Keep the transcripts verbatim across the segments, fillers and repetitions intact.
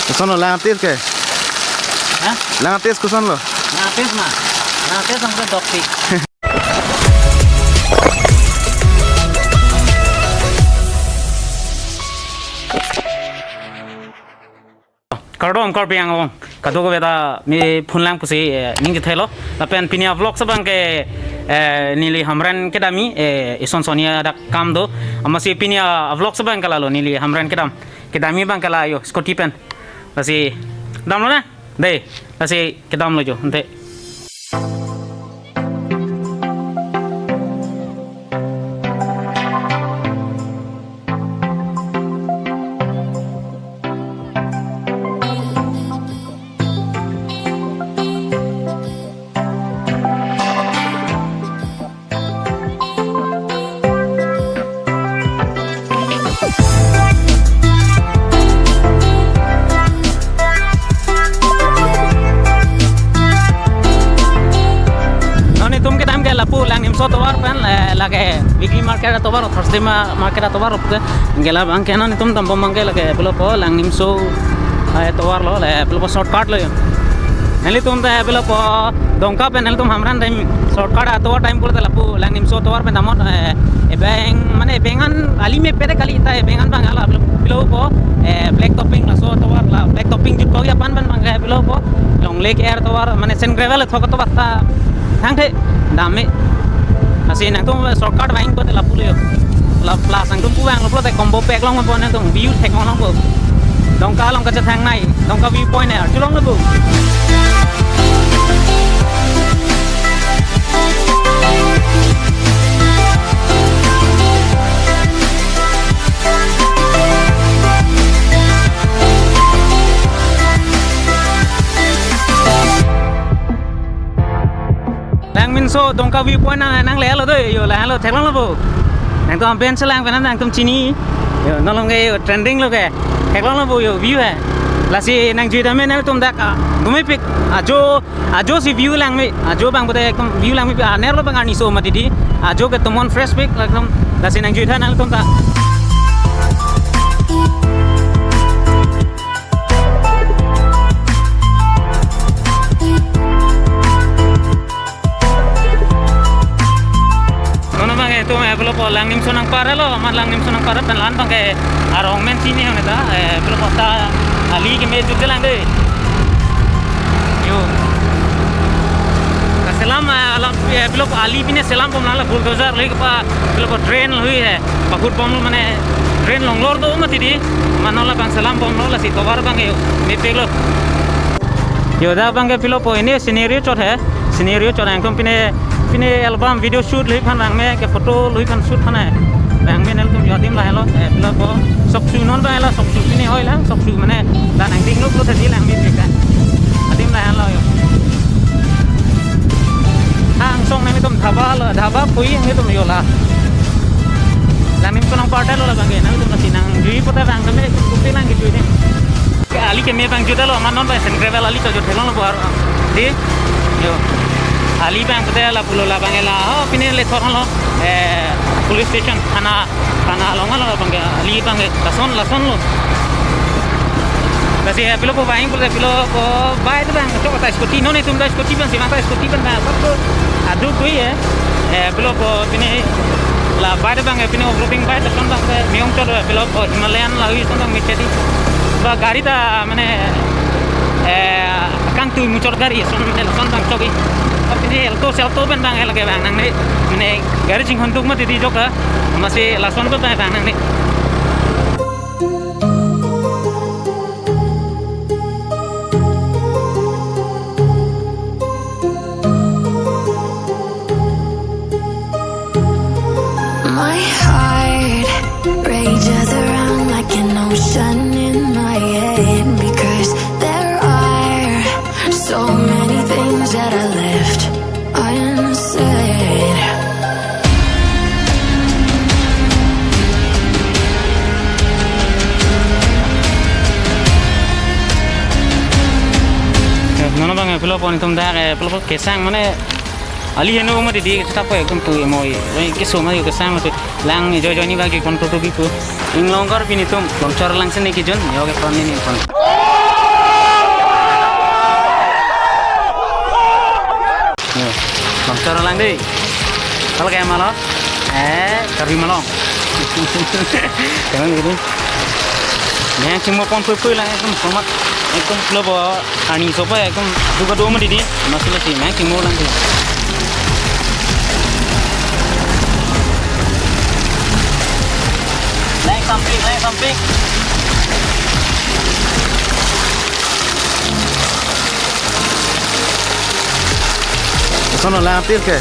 Kosonlo lang a-taste ke? Ha? Lang a-taste kosonlo? Lang a-taste ma? Lang a-taste ang dokpik. Kardom, Karbi angbong. Kadokave ta mi phone lang pusi, eh, ning kethelo. Lapen pini a-vlog abang ke, eh, neli Hamren kedamji, eh, ison soni adak kam do. Amatsi pini a-vlog abang ke lalo neli Hamren kedam. Kedamji abang ke la yo, scooty pen. Lasi, damlo na? Dei, lasi kedamlo jo, ante. Non itum kedam ke lapu Langnimso atovar pen, eh, lake weekly market atovar, Thursday ma-, market atovar ke. Gela abang ke non itum dambom abang ke lake pulo po Langnimso, eh, atovar lo, le pulo po shortcut lo yo. Nelitum ta pulo po Dongka pen nelitum Hamren time shortcut atovar time pulote lapu Langnimso atovar pen damnon, eh, ebeng mane ebeng an ali mepe te kali ta ebeng an abang la pulo po, eh, black topping laso atovar la black topping jutpo ya pan pen abang ke pulo po Long Lake Air atovar mane sand gravel thok atovar ta thangthe dam me. Lasi nangtum shortcut vangpo te lapu lo yo. La plus nangtum pu vanglo pulote combo pack longpo nangtum view theklongpo. Dongka along kachethangnei, Dongka view point ne arjulonglo pu. Langnimso Dongka view point nang, nanglelo dei yo, lahelo theklonglo pu. Nangtum aben chelang pen nangtum chini. Yo, non along ke yo, trending lo ke. Theklonglo pu yo, view he. Lasi nangjui dam me nangtum dak, ah, dumepik. Ajo, ajo si view lang me. Ajo abang pute ekdom view lang me, ah, nerlo abang arni so mati di. Ajo ke tomon fresh pik, ekdom. Lasi nangjui tha nangtum ta. Non abang itum, eh, pulo po Langnimso nangpar lo, amat Langnimso nangpar pen la-an abang ke arong men chini hone ta, eh, pulo po ta ali keme jutjelang dei. Yo. Kaselam, eh, alam, eh, pulo po ali pine selam bom la bulldozer loi kepa, pulo po drain loi he. Pakut bomlo mane drain longlor do mati di. Mane non labang selam bomlo lasi tovar abang yo mepek lo. Yo dak abang ke pulo po ini scenario chot he. Scenario chot nangtum pine, pine album video shoot loi aphan vang me ke photo loi aphan shoot aphan he. Vang me nangtum yo adim lahelo. Eh, pulo po soksu non abang lo soksu pine hoi lang soksu mane dan angding lo pulo tadi lang mepek kan. Adim lahelo yo. Angsong nangtum dhaba lo, dhaba pui nangtum yo la. Langnimso nangpar ta lo labang ke, nangtum lasi nangjui pute abang keme kupi lang kejui ne. Ke ali keme abang jutlo, amat non abang sand gravel ali kejut theklonglo pu. Dei. Yo. Ali abang pute la pulo labang la. Oh, pine le thor lo. Eh, police station, thana. Thana along lo abang ke, ali abang ke, lason, lason lo. Lasi, eh, pulo po vang, pulo, pulo po, bike abang, chok ta scooty, non itum ta scooty abang, si abang ta scooty abang, bang, sab to, aduk dui, eh. Eh, pulo po, pine, la bike abang, eh, pine off-roading bike, lason abang, eh, meyong chot, eh, pulo po, Himalayan la hui, lason abang, mechedi. Ba gari ta, mane, eh, kangtui muchot gari, lason, lason abang, chok i. Ba pine, Alto, Alto abang, abang, eh, lake abang, nangne, mane, gari chinghon duk mati di jok, eh. Amatsi lason abang, abang, nangne. My heart rages around like an ocean in my head because there are so many things that I left unsaid. Non abang, eh, pulo po nangtum dak, eh, pulo po kesang mane ali heno mati di ta po ekdom tu emoi. Oi, keso ma yo kesang mati. Lang joijoi ni bagi kon tutu bipu. Inglongkar pini tum, longchor lang sini kijun, yo ke pon ni pon. Bangchar lang dei. Hal kayak malam. Eh, Karbi Malong. Kalang gini. Yang cuma pon pui-pui lang ekdom somat. Ekdom lo bo ani sopa ekdom duga dua mati di. Masih masih yang cuma lang dei. Naik samping, naik samping. Koson lo, lang artis ke?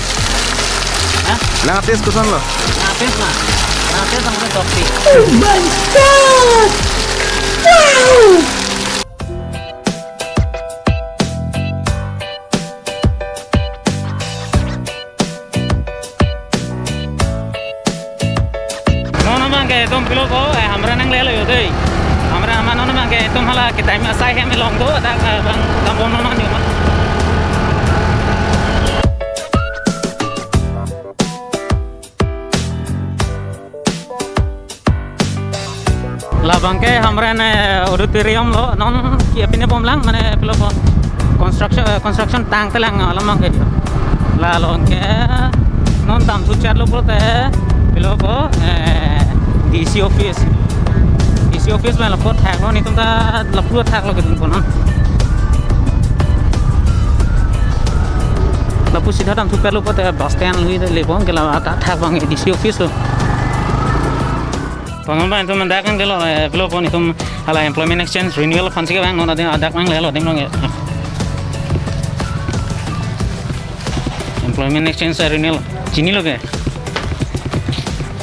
Hah? Lang artis koson lo? Lang artis na. Lang artis ang sa dokti. Oh my God! Wow! Non abang ke etum pilo po, eh, Hamren nanglelo yo dei. Hamren amat non abang ke etum hala ke time asai hem long do, dak, eh, bang kampung non yo. Labang ke Hamren, eh, auditorium lo, non ke pine bomlang, mane pilo po construction, eh, construction tangtelang alam abang ke. La along ke non damthu chat lo pulote pilo po, eh, D C office. D C office abang lapu thak lo, netum ta lapu thak lo kedun po non. Lapu sida damthu pet lo pulote bus stand lui le po ke la ka thak abang D C office lo. Tonong abang etum dak kan ke lo, eh, pilo po netum hala employment exchange renewal aphan si ke abang non adak, adak nanglelo adim long ke. Employment exchange renewal. Chinilo ke?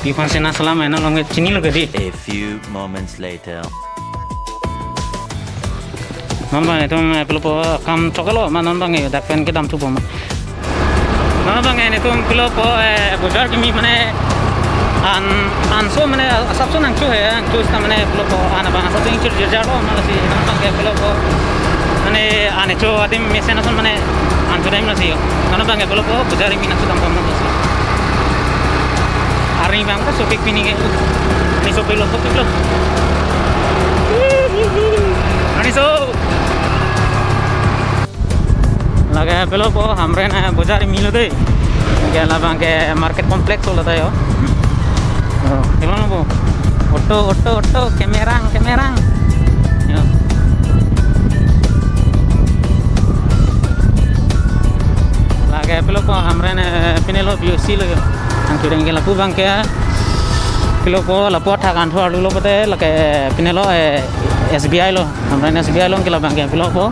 Pi aphan si na salam ena long ke chinilo ke dei. A few moments later. Non abang etum, eh, pilo po kam choklo ma non abang, eh, dak pen kedamthu po ma. Non abang, eh, netum pilo po, eh, bojar kimi mane an, anso mane asapso nangcho he, nangcho sita mane pilo po an abang asapso ingchir jirjar lo, mane si non abang ke pilo po mane an echo adim mesen ason mane ancho dai mane si yo. Non abang ke pilo po bojar kimi nangcho dam pon mane si. Arni abang ke sopik pini ke. Ni sopik lo, sopik lo. Ani so. Lake pilo po Hamren, eh, bojar kimi lo dei. Ke labang ke market complex lo ta yo. Oh, kemang po. Auto, auto, auto, kemerang, kemerang. Yo. Lake pilo po Hamren, eh, pine lo B O C lo yo. Nangchudeng ke lapu abang ke pilo po lapu athak anthu arlo lo pulote lake pine lo, eh, S B I lo. Hamren S B I along ke labang ke pilo po.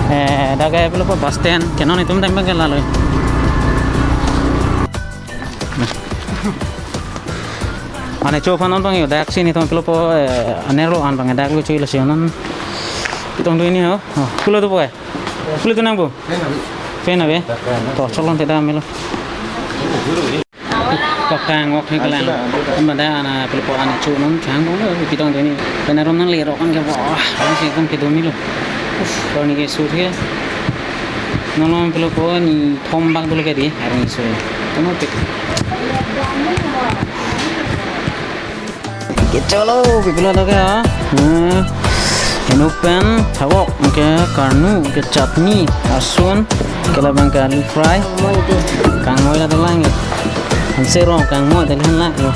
Eh, dak ke pilo po bus stand. Ke non etum time abang ke lalo. Ane cho aphan non abang yo dak si netum pilo po, eh, anerlo an abang dak lo cho ilo si non. Pitong do ini ho. Oh, pulo do po ke? Pulo do nang po? Pen ave. To cholon te da melo. Kok kangvok thek lang. Mada ana pilo po ana chu non chang dong lo pitong deni. Pen arum nanglerok an ke wah, ang si kum kedo milo. Uf, ko ni ke su the. Non non pilo po ni thom bak dolo ke dei, arni su. Tono pik. Ke cholo, pipila do ke ha. Hmm. Eno pen thawok, ke karnu, ke chutney, asun, ke labang ke alu fry. Kangmoi la dolang ke. Anse rong kangmoi dali han la yo.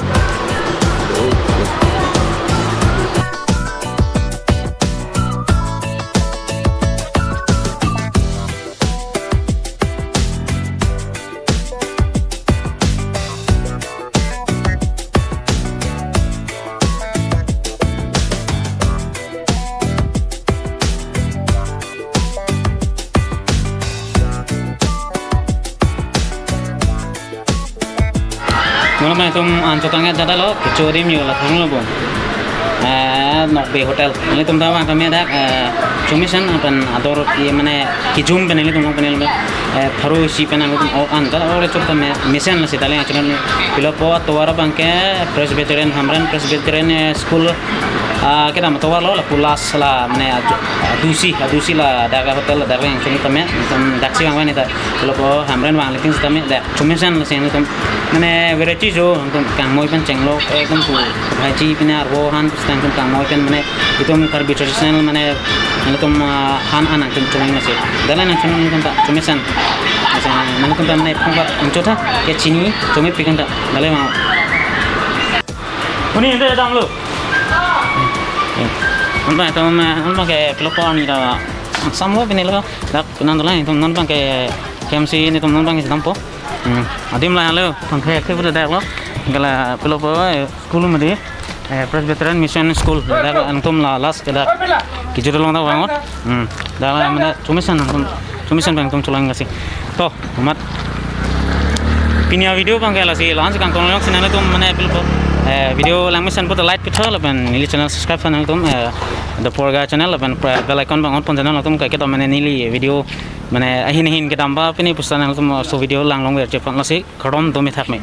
Mula mai tum an chotang ya jada lo, kecho adim yo la thang lo bo. Eh, Nokbe Hotel. Nelitum ta vang tame dak, eh, chomesen pen ador ye mane kijum pen nelitum long pen nelitum, eh, pharo isi pen nelitum ok an ta ole chok tame mesen la sitale channel pilo po atovar abang ke Presbyterian Hamren Presbyterian, eh, School, ah, kedam atovar lo lapu last la mane adu-, adusi adusi la dak hotel dak yang chom tame tum dak si vang vang ta pilo po Hamren vang leting tame dak chomesen la sing tum mane variety jo tum kangmoi pen chenglok ekdom pu bhaji pen arvo han pu stang tum kangmoi pen mane itum Karbi traditional mane, mane itum, ah, han an nangchom chom nasi. Dalan nangchom nangchom ta chomesen. Mane kum ta mane phongpat angchot tha ke chini chomepik an ta. Dale ma. Puni ente damlo. Eh, eh. Nonbang itum, eh, nonbang ke pilo po arni ta. Samlo pini lo. Dak nang dolang itum nonbang ke K M C netum nonbang ke dampo. Hmm. Adim la lo, tangke ke pura dak lo. Kala pilo po, eh, school mati. Eh, Presbyterian Mission School. Dak nangtum la last ke dak. Kejut along dak vangot. Hmm. Dak la mane chomesen nangtum, chomesen abang nangtum cholang kasi. To, amat. Pini avideo abang ke lasi, la-an si kangton long si nangtum mane pilo po. Eh, video langmesen puta like pitha lapen neli channel subscribe tha nangtum, eh, The Poor Guy channel lapen pre-, bell icon abang on pon channel nangtum ke kedo mane neli video mane ahin ahin kedam ba pini pusi nangtum so video langlongverji aphan lasi kardom dome thakme.